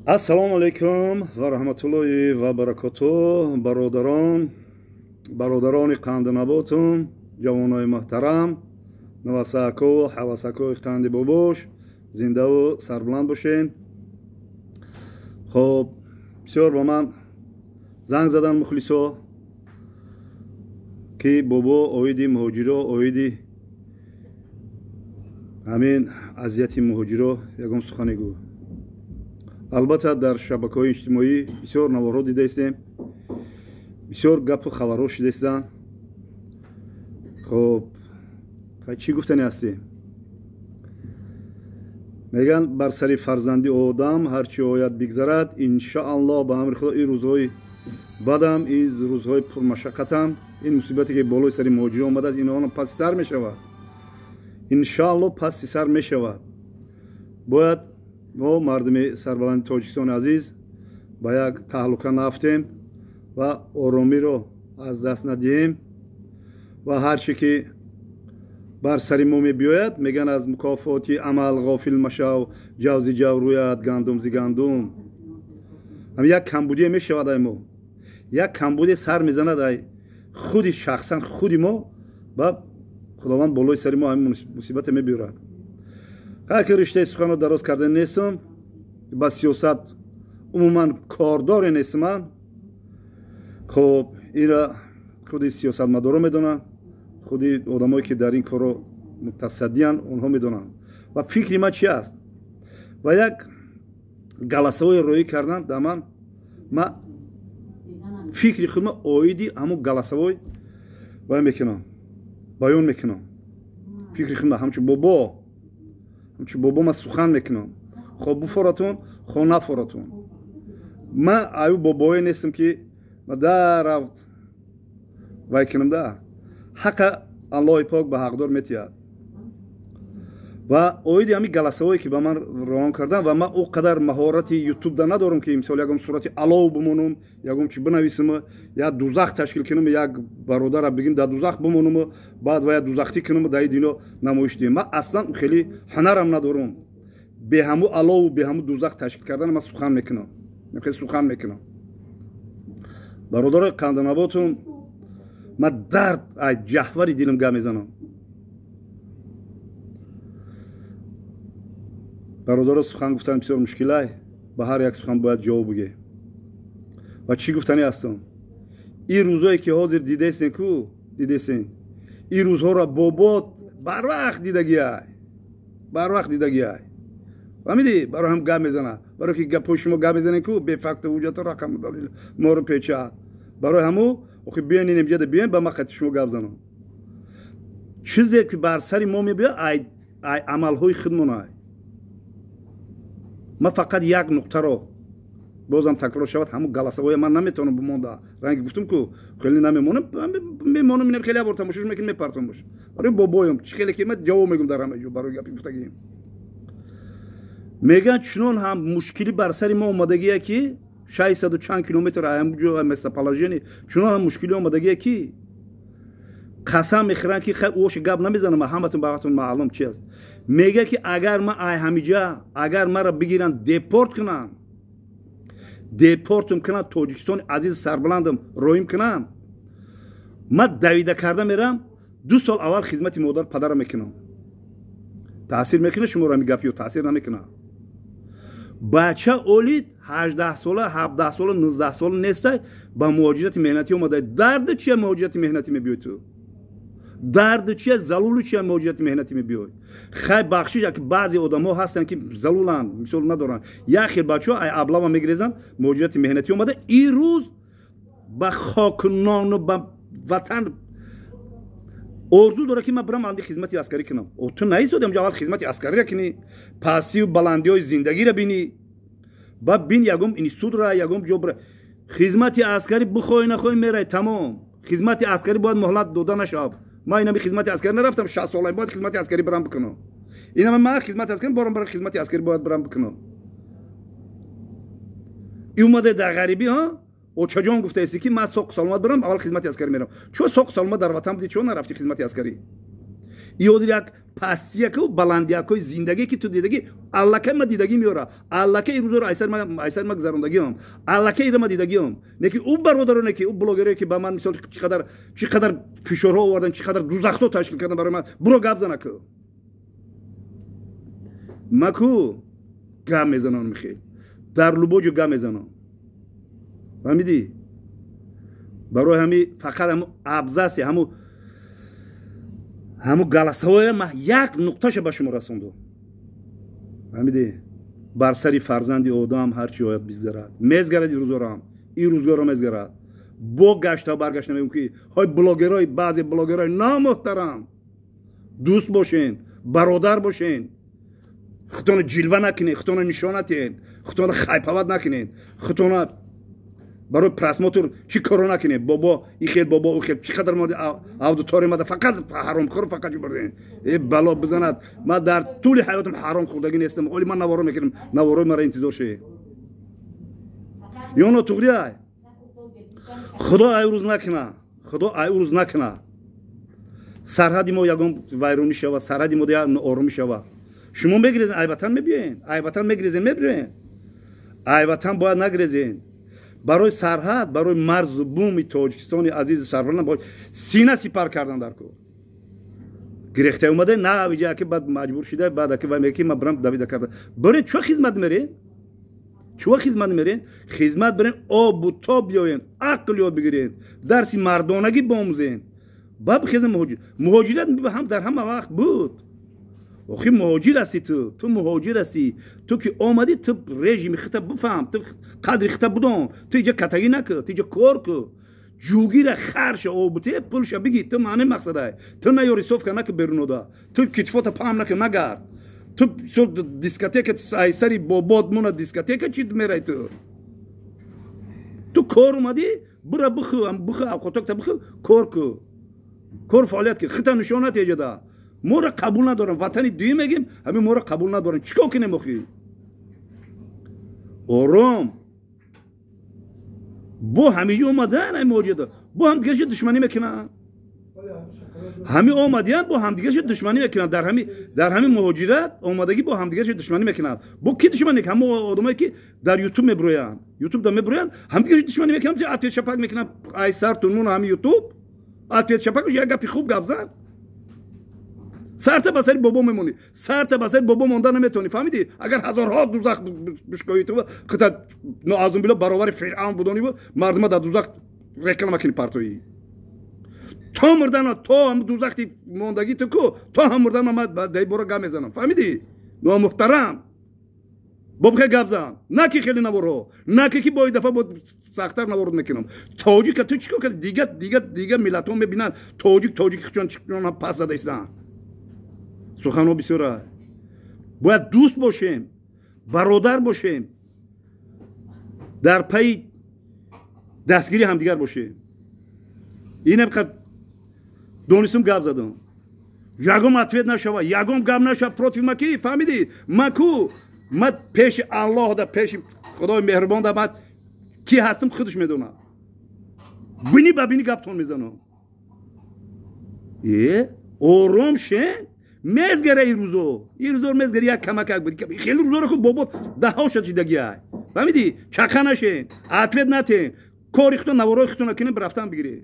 Ассалому алайкум ва раҳматуллоҳи ва баракотуҳ. Бародарон, бародарони қандинаботум, ҷавонои муҳтарам, навасако, ҳавасакои қанди бобош, зиндаву сарбуланд бошен. Хоб, бисёр ба ман занг задан мухлисо, ки бобо оиди муҳоҷиро, оиди ҳамин азияти муҳоҷиро ягон сухане гӯ. Албатта, дар шабакаҳои иҷтимоӣ бисёр наворҳо дидаистем, бисёр гапу хабарҳо шидаистанд. Хоб, чӣ гуфтани ҳастем? Мегӯянд, бар сари фарзанди одам ҳар чӣ ояд бигзарад. Иншааллоҳ, ба амри Худо, ин рӯзҳои бадам, ин рӯзҳои пурмашаққатам, ин мусибате ки болои сари муҳоҷирон омадааст, инҳо паси сар мешавад. Иншааллоҳ, паси сар мешавад. Бояд мо, мардуми сарбаланди Тоҷикистони азиз, ба як таҳлука наафтем ва оромиро аз даст надиҳем ва ҳар чӣ ки бар сари мо мебиёяд, мегӯянд, аз мукофоти амал ғофил машав, ҷав зи ҷав рӯяд, гандум зи гандум. Ҳам як камбудие мешавад ай мо, як камбудие сар мезанад ай худи шахсан худи мо, ба Худованд болои сари мо ҳамин мусибате мебиёрад. Ки риштаи суханро дароз карда нестам, ба сиёсат умуман кордоре нестам ман. Хоб, инра худи сиёсатмадоро медонанд, худи одамое ки дар ин корро мутасаддиянд, онҳо медонанд. Ва фикри ман чи аст? Ва як голосовое роӣ кардан дар ман, ман фикри худма оиди ҳамун голосовой вай мекунам, баён мекунам. Фикри худма ҳамчун бобо, ҳамчун бобо ман сухан мекунам. Хо буфоратун, хо нафоратун. Ман аю бобое нестам, ки дарафт вай кунам да. Ҳақа Аллоҳи пок ба ҳақдор метиҳад. Ва оиди ҳамин голосовое ки ба ман равон кардам, ва ман о қадар маҳорати ютубда надорам, ки мисол ягон сурати алов бимонам, ягон чи бинависам, як дузах ташкил кунам, як бародара бигим, дар дузах бимонам, баъд ва як дузахтӣ кунам, дар дино намоиш диҳам. Ман аслан хеле ҳунарам надорам. Бе ҳаму алову бе ҳаму дузах ташкил кардан ман сухан мекунам, хеле сухан мекунам. Бародарои қандинаботум, ман дард ай ҷаҳвари дилам гап мезанам. Бародаро, сухан гуфтан бисёр мушкилай, ба ҳар як сухан бояд ҷавоб буге. Ва чӣ гуфтанӣ ҳастам? Ин рӯзое ки ҳозир дидесен, ку дидесен, ин рӯзҳоро бобот барвақт дидагиай, барвақт дидагиай. Фаҳмидӣ? Барои ҳам гап мезана, барое ки гапҳои шумо гап мезанем ку бефакту ҳуҷҷату рақаму далил моро печад. Барои ҳаму охи биён инем ҷада, биён ба ман қати шумо гап занам. Чизе ки бар сари мо мебиёяд, ай амалҳои худмон. Ман фақат як нуқтаро бозам такрор шавад, ҳамун голосовое ман наметавонам бимонда. Ранги гуфтум ку, хеле намемонам, мемонам, инам хеле абор тамошош мекунам, мепартам бош. Барои бобоям чӣ хеле ки ман ҷавоб мегӯм дар ҳама ҷо барои гапи гуфтагием. Мегӯянд, чунон ҳам мушкилӣ бар сари мо омадагие, ки 600 чанд километр ҳамҷо местоположение, чунон ҳам мушкилӣ омадагие, ки қасам мехӯранд, ки ош гап намезанам, ҳаматон бағатон маълум чи аст. Мегӯяд, ки агар ман ай ҳамиҷа, агар маро бигиранд, депорт кунанд, депортум кунанд, Тоҷикистони азизи сарбуландам роим кунанд, ман давида карда мерам, 2 сол аввал хизмати модар падарам мекунам. Таъсир мекунад шуморо ҳами гап ё таъсир намекунад? Бача олид 18 сола, 17 сола, 19 сола нестай, ба муҳоҷирати меҳнатӣ омада. Дарди чия муҳоҷирати меҳнатӣ мебиёй ту? Дарди чия, залулу чия муҳоҷирати меҳнатӣ мебиёй? Хай, бахшиш, ки баъзе одамҳо ҳастанд, ки залуланд, мисол надоранд. Як хел бачаҳо ай аблава мегирезанд, муҳоҷирати меҳнатӣ омада, ин рӯз ба хокнону ба ватан орзу дорад, ки ман бирам анди хизмати аскарӣ кунам. Ту наистоди амҷо, аввал хизмати аскариро кунӣ, пастию баландиҳои зиндагиро бинӣ, ба бин, ягон институтра, ягон ҷо бира. Хизмати аскарӣ бихоҳӣ нахоҳӣ мерай, тамом. Хизмати аскарӣ бояд муҳлат дода нашавад. Ман инами хизмати аскарӣ нарафтам, 60 сола бояд хизмати аскарӣ бирам бикунам. Инама ман хизмати аскарӣ борам, бирам хизмати аскарӣ бояд бирам бикунам. И омада дар ғарибӣ, ҳа, очаҷон, гуфтаисти, ки ман соқу саломат бирам, аввал хизмати аскарӣ мерам. Чо соқу саломат дар ватан будӣ, чо нарафти хизмати аскарӣ? И ҳозир як пастияку баландиякои зиндагӣ ки ту дидагӣ, аллакай ма дидагӣ меёра, аллакай рӯзоро айсар ма гузарондагиам, аллакай ира ма дидагиам. Не ки ӯ бародароне, ки ӯ блогерое, ки ба ман мисол чӣ қадар фишорҳо овардан, чӣ қадар дузахҳо ташкил кардан барои ман, буро гап занаку. Ма ку гап мезанам, михел дар любой ҷо гап мезанам, фаҳмидӣ? Барои ҳами фақат ҳаму абзаси, ҳаму голосовое ма як нуқташа ба шумо расондум, фаҳмидӣ? Бар сари фарзанди одам ҳарчи ояд бизгарад, мезгарад. Ин рӯзорам, ин рӯзгорро мезгарад. Бо гашта баргашта мегӯм, ки ҳой блогерои, баъзе блогерои номуҳтарам, дӯст бошен, бародар бошен, худтона ҷилва накунед, худтона нишон натиҳен, худтона хайповать накунед, худтона барои просмотр чӣ коро накунед. Бобо и хел, бобо у хел, чӣ қадар аудитория мада, фақат ҳаромкор, фақат чӣ бурден. Э, бало бизанад, ман дар тӯли ҳаётам ҳаром хӯрдагӣ нестам. Оли ман наворо мекунам, наворои мара интизор шед. Ё нотуғри? Худо ай рӯз накуна, худо ай рӯз накуна, сарҳади мо ягон вайронӣ шава, сарҳади мо як ноорумӣ шава. Шумо мегирезен, ай ватан мебиёен, ай ватан мегирезен, мебиёен. Ай ватан бояд нагирезен. Барои сарҳад, барои марзу буми Тоҷикистони азизи сарбаланд бояд сина сипар кардан дар кор. Гирехта омада на виҷа ки баъд маҷбур шида, баъд аки вай меки ма брам давида карда барен. Чо хизмат мерен? Чо хизмат мерен? Хизмат барен, обу тоб биёен, ақл ёд бигирен, дарси мардонагӣ бомӯзен. Ба бихезен. Муҳоҷир, муҳоҷират ҳам дар ҳама вақт буд. Охи, муҳоҷир ҳастӣ ту, ту муҳоҷир ҳастӣ. Ту ки омадӣ, ту режими хита бифаҳм, ту қадри хита бидон. Ту иҷа катагӣ накӣ, ту иҷа кор кӯ, ҷугира харша обуте, пулша биги. Ту маъни мақсадай, ту наёри совка наки берунода, ту китфота паҳм наки, нагард. Ту дискотека айсари бобод муна, дискотека чи мерай? Ту кор омадӣ, бура бихӯ, бихӯ, авқотокта бихӯ, кор кӯ, кор фаъолият ки хита нишонат еҷада. Моро қабул надорам, ватани дуюм мегем, ҳамин моро қабул надорам. Чӣ кор кунем охи? Ором бо ҳамиҷо омадан, ай муҳоҷирда бо ҳамдигаршо душманӣ мекунанд. Ҳами омадиян, бо ҳамдигаршо душманӣ мекунанд. Дар ҳами муҳоҷират омадагӣ бо ҳамдигаршо душманӣ мекунанд. Бо ки душманӣ? Ҳамо одамое, ки дар Ютуб мебироянд, Ютуб да мебироянд, ҳамдигаршо душманӣ мекунанд, ответ шапак мекунанд. Ай сар тунмун ҳами Ютуб ответ шапак. Як гапи хуб гап зан, сарта ба сари бобо мемонӣ. Сарта ба сари бобо монда наметавонӣ, фаҳмидӣ? Агар ҳазорҳо дузах бишкоӣ, ту хита ноазумбило баробари Фиръавн будониву мардума дар дузах реклама кунӣ, партоӣ то мурдана, то ҳам дузахти мондагӣ ту ку, то ҳам мурдана ман дар бора гап мезанам, фаҳмидӣ? Номуҳтарам, бобхе гап зан, на ки хеле наворҳо, на ки бо дафъа бо сахттар наворд мекунам. Тоҷика ту чӣ кор карди? Дига миллатҳо мебинанд, тоҷик тоҷик чон пас зада истанд. Суханҳо бисёра. Бояд дӯст бошем, бародар бошем, дар пайи дастгири ҳамдигар бошем. Инам қад донистум, гап задам. Ягон ответ нашава, ягон гап нашава против ма ки, фаҳмидӣ? Ма ку ма пеши Аллоҳ да, пеши Худои меҳрубон да ма ки ҳастам, худаш медонад. Бини ба бини гаптон мезанам. Е, ором шен, мезгара ин рӯзо, ин рӯзо мезгара. Як камакак буд, хеле рӯзоро ку бобо даҳо шад шидагиай, фаҳмидӣ? Чақа нашен, ответ натен, кори худтон, наворои худтон кунем, рафтан бигиред.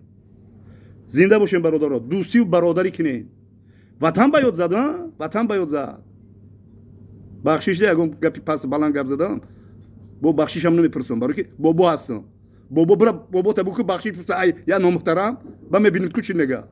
Зинда бошем, бародаро, дӯстию бародарӣ кунем. Ватан ба ёд зад, ватан ба ёд зад. Бахшиш, ягон гапи паст баланд гап задам, бо бахшишам намепурсам, барои ки бобо ҳастам. Бобо, бира бобота буку, бахшиш пурса. Ай я номуҳтарам, ба мебинед ку чӣ мега.